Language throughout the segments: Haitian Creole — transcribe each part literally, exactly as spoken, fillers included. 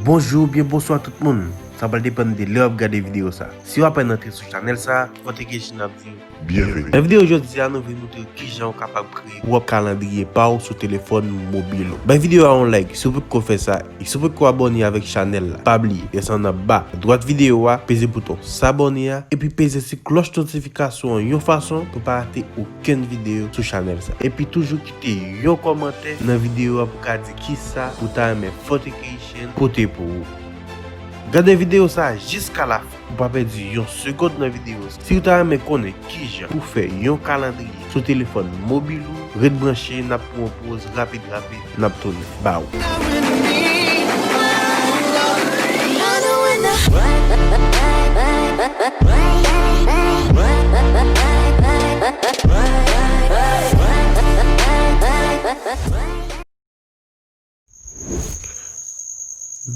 Bonjou oubyen bonswa tout moun. Sa pral depann de lè w ap gade videyo sa. Si w apèn antre sou chanèl sa, Forte K H ap di w byenveni. Nan videyo jodi a, nou vin montre w kijan w kapab kreye pwòp kalandriye pa w sou telefòn mobil ou. Bay videyo a yon like si w potko fè sa, e si w potko abòne avèk chanèl la. Pa bliye, desann anba, dwat videyo a, peze bouton sabòne a, epi peze ti klòch notifikasyon an yon fason pou pa rate okenn videyo sou chanèl sa. Epi toujou kite yon kòmantè nan videyo a pou ka di kisa ou ta renmen Forte K H pote pou ou. Gade videyo sa a jiska lafen pou pa pèdi yon segonn nan videyo sa. Si w ta renmen konnen kijan pou fè yon kalandriye sou telefòn mobil ou, ret branche, n ap pran yon poz rapid rapid, n ap tounen ba ou.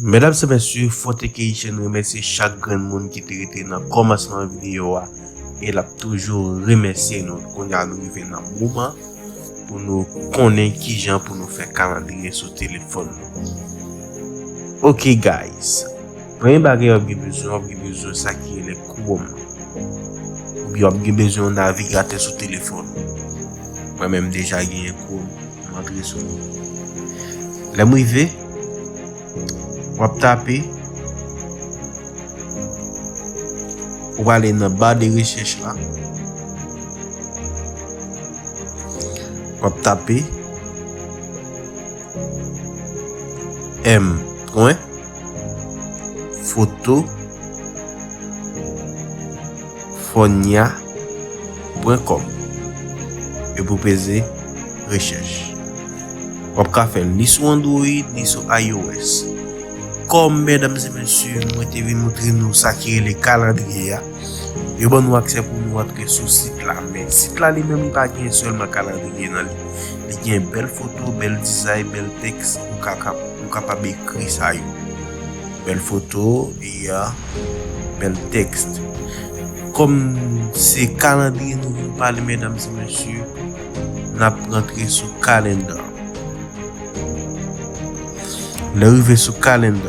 Medam e mesye, Forte K H remèsye chak grenn moun ki te rete nan kòmansman videyo a, e l ap toujou remèsye nou. Kounye a nou rive nan moman pou nou konnen kijan pou nou fè kalandriye sou telefòn nou. Ok guys, premye bagay w ap gen bezwen, w ap gen bezwen sa ki rele Chrome. Oubyen w ap gen bezwen yon navigatè sou telefòn ou. Mwen menm deja genyen Chrome. M antre sou li. Lè m rive, w ap tape, ou prale nan ba de rechèch la, w ap tape m pwen foto fonya pwen kòm. Epi w peze rechèch. W ap ka fè l ni sou Android, ni sou iOS. Kòm, medam e mesye, mwen te vin montre nou sa ki rele kalandriye a, yo ban nou aksè pou nou antre sou sit la. Men sit la li menm, li pa gen sèlman kalandriye nan li. Li gen bèl foto, bèl dizay, bèl tèks, ou ka, ka, ou kapab ekri sa yo. Bèl foto, ya, bèl tèks. Kòm se kalandriye nou vin pale, medam e mesye, n ap rantre sou kalenda. Lè w rive sou kalenda,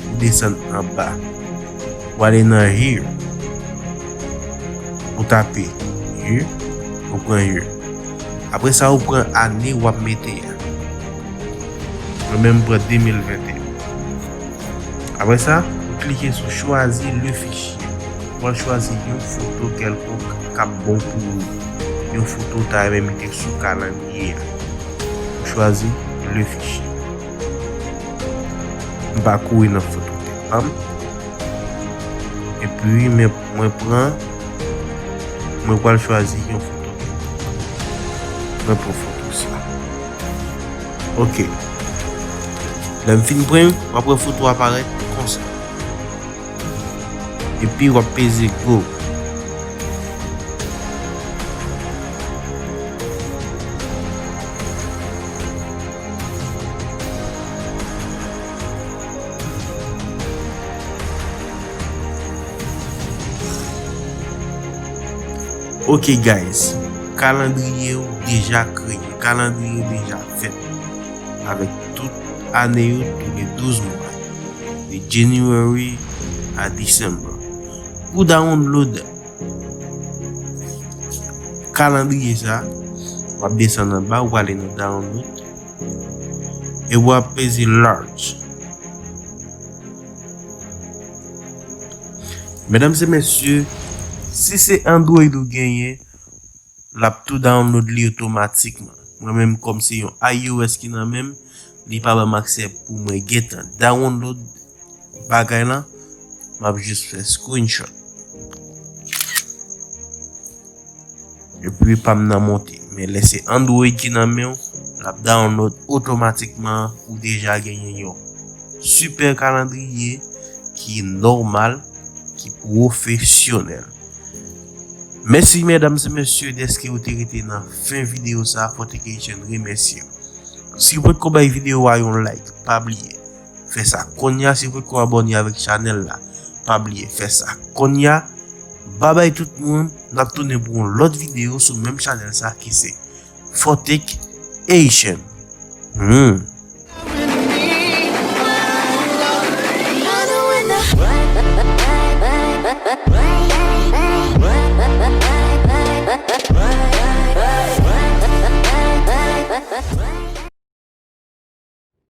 ou desann anba. Ou ale nan year. Ou tape year, ou pran year. Apre sa, ou pran ane w ap mete a. Mwen menm, m pran de mil venteyen. Apre sa, ou klike sou choisir le fichier. Ou pral chwazi yon foto kèlkonk k ap bon pou ou. Yon foto w ta renmen mete sou kalandriye a. Ou chwazi le fichier. M pa kouri nan foto tèt pa m. Epi, men, mwen pran, mwen pral chwazi yon foto. Mwen pran foto sa. Ok. Lè m fin pran, w ap wè foto a parèt konsa. Epi w ap peze go. Ok guys, kalandriye w deja kreye, kalandriye w deja fèt, avèk tout ane yo tou le douz mwa, de January a December. Pou download kalandriye sa, w ap desann anba, w ale nan download, e w ap peze large. Medam e mesye, si se Android ou genyen, l ap tou download li otomatikman. Mwen menm, kòm se yon iOS ki nan men m, li pa ban m aksè pou mwen gentan download bagay lan. M ap jis fè screenshot. Epi pa m nan monte. Men lè se Android ki nan men w, l ap download otomatikman, ou deja genyen yon sipè kalandriye ki nòmal, ki pwofesyonèl. Mèsi medam e mesye dèske ou te rete nan fen videyo sa, Forte K H remèsye w. Si w potko bay videyo a yon like, pa bliye fè sa kounye a. Si w potko abòne avèk chanèl la, pa bliye fè sa kounye a. Babay tout moun, n ap tounen pou yon lòt videyo sou menm chanèl sa ki se Forte K H. Hmm.